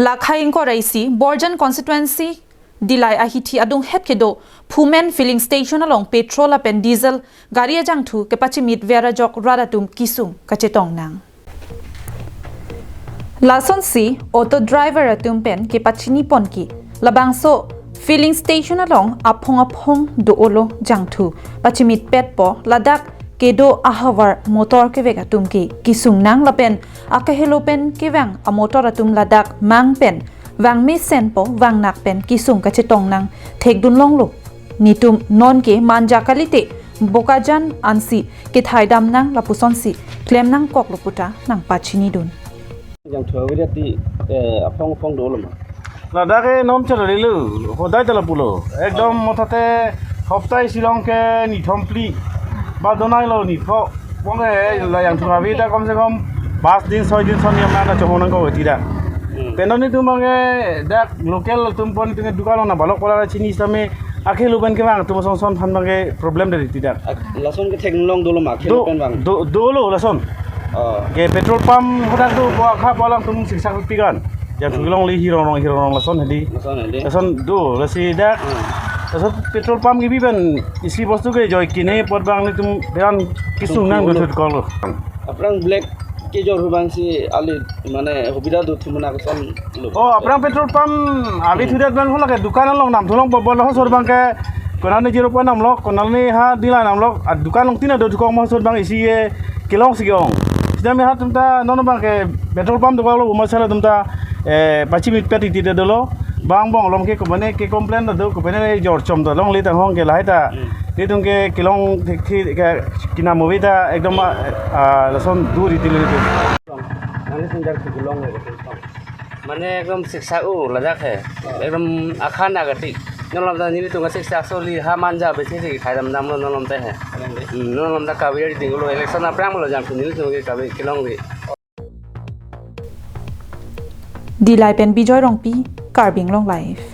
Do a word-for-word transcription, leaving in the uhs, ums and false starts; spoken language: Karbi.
Lakhai ingkoi ra isi, Borjan constituency, Dillai ahithi adunghet kedo Phumen filling station along petrol lapen diesel gari ajangthu kepachimit ver ajok rat atum kesung kachetong nang. Lasonsi auto driver atum pen kepachini ponke, labangso filling station along aphong aphong do-olo jangthu pachimit petpo, ladak kedo ahavar motor kevek atum ke kesung nang lapen akehelo pen kevang amotor atum ladak mang pen vang mesenpo, vang nak pen kesung kachetong nang thekdun longlo. Netum nonke Manja kalite Bokajan ansi kethai dam nang lapusonsi klem nangkoklo puta nangpachinidun. Jangthu avedet ti, eh, aphong aphong dolo ma? Ladak ke non chalilo, hodai ta lapulo. Ekdom mothate hoptai silong ke nithom phli ba donai lo nitho. Bong ke la jangthu ave ta kom se kom pas din soi din son yam na chomong nangkok ti da. Hmm. Pen non netum bang ke dak local atum pon netum ke dukan along nangbalok pola chini same akehelo pen kevang atum son son phan bang ke problem dari ti da. Ak-, lason ke thekdun long dolo ma, akehelo pen vang? Do, dolo lason. Oh. Ke petrol pump hadak do, bo akha bo alangtum siksak pigan. Jangthu kelongle hirong rong hirong rong lason hedi. Lason hedi. Lason do, lasi dak. Hmm. Lason petrol pump kebi pen isi bostu kejoi kine apot bang netum beran kesung nang do thut kolo. Aphrang black kejor hu bang si ali mane hobida do thumna keson lo. Oh, aphrang petrol pump ave thudet bang hola ke dukan along namthu long bobol hosor bang ke konane zero point namlok, konane ha Dillai namlok, a dukan along tina do thukong ma hosor bang isi ye kelong si ke-ong. Sida me ha tumta non bang ke petrol pump do bang lo uma sala tumta, eh, pachimit pet iti de dolo. Bang bong along ke komane ke complain do, komane jor chom do longle ta hong ke lahai ta. Hmm. Netum ke kelong thik thik ke kinam ave ta ekdom, ah, lason dur iti le tu. Nangli sinjar thik long le. Mane ekdom siksak u ladak he. Ekdom akhan agatik. Non lom ta nelitum siksak soli ha Manja besi si khai dam dam lo non lom ta he. Hmm, non lom ta kaveri ding lo election aphrang lo jangthu nelitum ke kaveri kelongle. Dillai pen Bijoy Rongpi, Karbi Anglong Live.